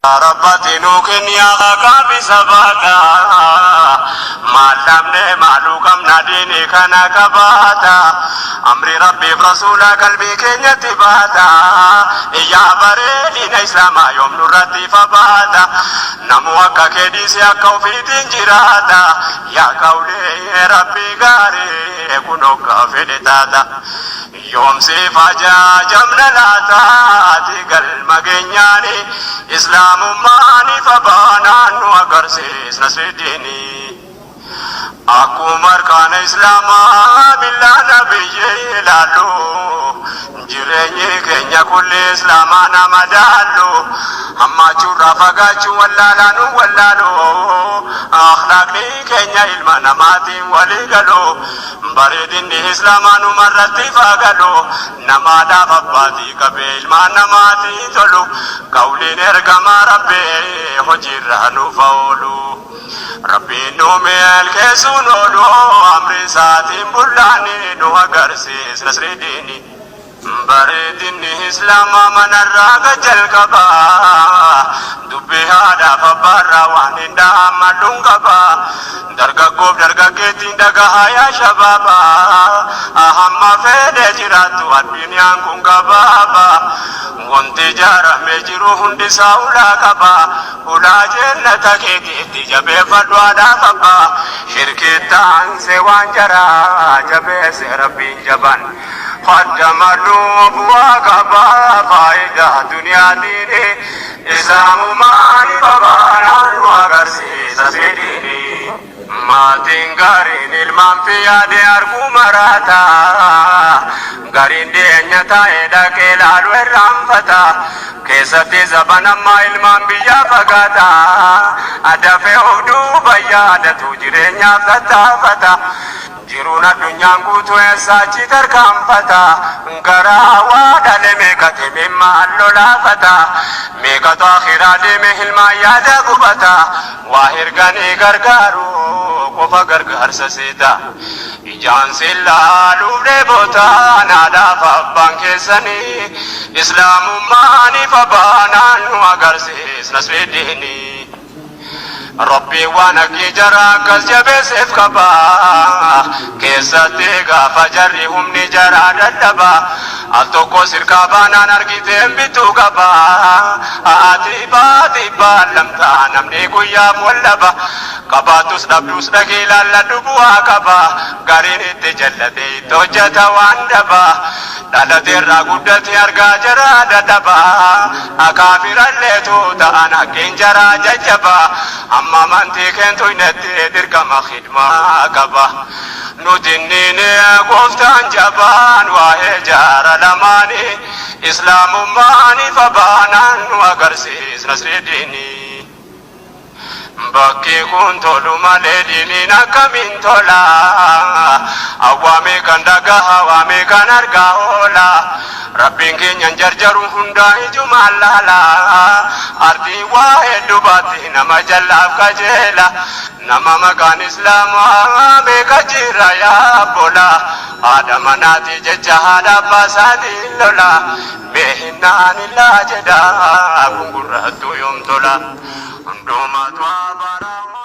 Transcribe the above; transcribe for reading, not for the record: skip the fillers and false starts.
Rabbati nuu kenni yaa fi sabaata. Maal dhabne maaluu qabna diinii kana qabaata. Amri Rabbiif Rasuula qalbii keenyatti baata. Iyyaa bareedina Islaamaa yoom nurratti fabaata. Namu akka kee dhiise akka ofiitiin jiraata. Yaa qawlee Rabbii gaarii kun hoggaa fedhe taata. Yoom siif ajajamna laata ati galma geenyaani Islaamummaan ifa baanaan nu agarsiis nasridiini. Akkuma arkaana Islaamaa billaa nabiyyi ilaallu jireenyi keenya kulli Islaamaa nama daallu hammaachuurraa fagaachuu wallaalaa nu wallaalu akhlaaqni keenya ilma namaatiin walii galu. Bareedinni Islaamaa numarratti faagalu namaadhaaf abbaatii qabee ilmaan namaatii tolu qawliin ergamaa Rabbii hojiirra nuuf oolu. Rabbiin nu milkeessuun oolu amri isaatiin bullaani nu agarsiis nasridiini. Bareedinni Islaamaa manarraa gad jalqaba. Dubbii haadhaaf abbaarraa waan hin dhaammadhuun qaba. Dargaggoof dargaggeettiin dhagahaa yaa shabaaba. Hamma fedhe jiraattu addunyaan kun gabaaba. Wanti ijaaramee jiru hundisaa ulaa qaba. Ulaa jennata keetiitti jabeeffadhu haadhaaf abbaa. Shirkittaan waan jaraa jabeesse Rabbiin jaban. Haddamadhu bu'aa qaba faayidaa duniyaatiin Islaamumaan babaanaan nu agarsiisa fedhiini. Maatiin gaariin ilmaan fi yaade arguu maraata. Gariin dhiyeenya taa'ee dhaqee ilaalu irraanfata. Keessatti zaban ammaa ilmaan biyyaa fagaata. Dafee of duuba yaadatu jireenyaaf tattaafata. Jiruun addunyaan guutuu eessaa achi tarkaanfata. Garaa waa dhale meeqate mimmaan lolaafata. Meeqatu akhiraa deeme ilmaan yaada gubata. Waa erganii gargaaru qofa gargaarsa seeta. Ijaan si laaluuf dheebota naadhaaf abbaan keessanii. Islaamummaan ifa baanaan nu agarsiis nasridiini. Rabbiin waan akki jara akkas jabeesseef qaba. Keessatti gaafa jarri humni jaraa dadhaba. Al tokko sirkaa baanaan argiteen bituu qaba. Ati baati baallamtaa namni guyyaaf wallaba. Qabaatus dhabdus dhagee ilaalladhu bu'aa qaba. Gariin itti jallate itti hojjeta waan daba. Dhalateerraa guddate argaa jaraa dadhaba. Akaafiralleetu ta'an haqqiin jaraa jajjaba. Amma amantii keentu hinetti dirqama khidmaa qaba. Nuti inni gooftaan jabaan waa'ee jaara lamaanii Islaamummaan ifa baanaan nu agarsiis nasridiini. Bakki kun tolu malee diiniin akkamiin tola. Awwaamee kan dhagaha waamee kan argaa oola. Rabbiin keenyan jarjaru hundaa ijumaan laala. Ardii waa hedduu baatti nama jallaaf qajeela. Nama maqaan Islaamaa meeqa jira yaa bola. Haadha manaati jecha haadha abbaa isaatiin lola. Mee hinnaan illaa jedha kun gurraattuu yoom tola. Hundumaatu abaara.